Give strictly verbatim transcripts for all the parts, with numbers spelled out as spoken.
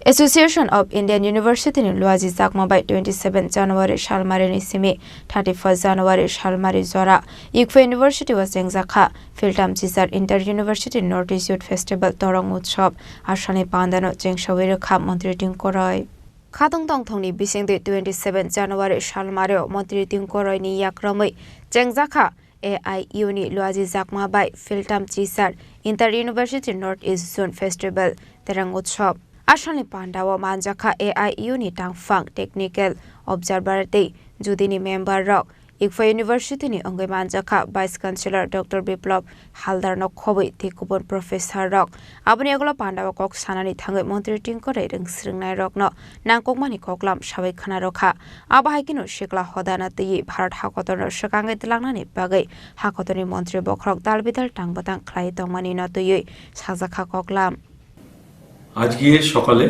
Association of Indian University ni luaji jakma bai twenty seven January salmari ni simi thirty first January salmari jora Igfo University o chengjakha Philtam Chisar Inter University North East Youth Festival Torong Utsav asani pandano chengsawi rwkha Montri Tingkoroi. Khatong tongthokni bisingtwi twenty seven January salmario Montri Tingkoroini yakromwi chengjakha A I U ni luaji jakma bai Philtam Chisar Inter University North East Zone Festival Terang Utsav. Asalni pandao manjakha A I U ni tangphang technical observer tei judini member rok, Igfo University ni wngwi manjakha Vice Chancellor Doctor Biplab Haldar no khobwi tei kubun professor rok. Aboni yagulo pandao kok sanani thangwi Montri Tingkoroi rwngsrwngnairokno nangkukmani koklam sawi khna rwkha. Abo hai kheno sikla hodana twiwi Bharat hakotorno swkangwi twlangnani bagwi hakotorni montri bokhorok dalbidal tangbwtang khlai tongmani no twiwi sajakha koklam. আজকে সকালে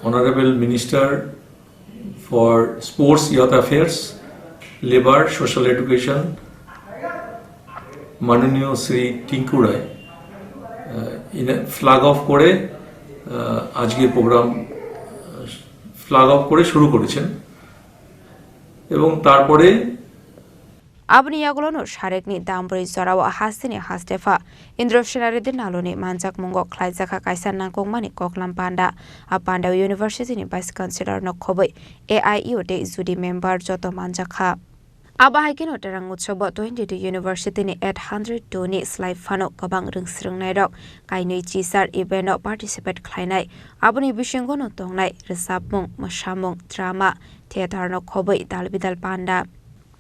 Honorable Minister for Sports, Youth Affairs, Labour, Social Education, মাননীয় শ্রী টিঙ্কু রায়, আহ, ইনি flag of করে, আহ, আজকে প্রোগ্রাম, আহ, flag of করে শুরু করেছেন এবং তারপরে Aboni yagulono sarekni dambrwi jorao hasteni hastepha Indra Sena Reddy Naloni manjakmungo khlaijakha kaisa nangkukmani koklam panda. A pandao University ni Vice Chancellor no khobwi A I U tei judi member joto manjakha. Abo hai kheno Terang Utsav o twenty two University ni eight hundred two ni slai phano kwbang rwngsrwngnairok kainwi chisar event o participate khlainai. Aboni bisingo no tongnai rwchapmung, mwsamung, drama, theater no khobwi dalbidal panda.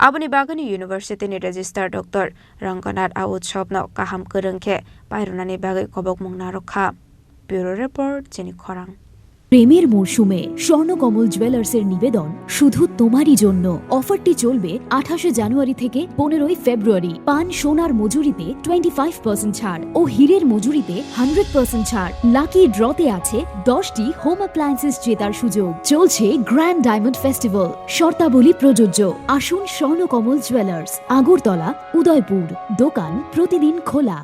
Aboni bagwino University ni Registrar Doctor Ranganath a utsav no kaham kwrwng khe pairwnani bagwi kobokmung narwkha. Bureau Report, Chini Khorang. প্রেমের মরশুমে স্বর্ণকমল জুয়েলার্সের নিবেদন শুধু তোমারই জন্য। অফারটি চলবে আঠাশে জানুয়ারি থেকে পনেরোই ফেব্রুয়ারি। পান সোনার মজুরিতে টোয়েন্টি ফাইভ পার্সেন্ট ছাড় ও হীরের মজুরিতে হান্ড্রেড পার্সেন্ট ছাড়। লাকি ড্রতে আছে দশটি হোম অ্যাপ্লায়েন্সেস জেতার সুযোগ। চলছে গ্র্যান্ড ডায়মন্ড ফেস্টিভ্যাল, শর্তাবলী প্রযোজ্য। আসুন স্বর্ণকমল জুয়েলার্স, আগরতলা, উদয়পুর। দোকান প্রতিদিন খোলা।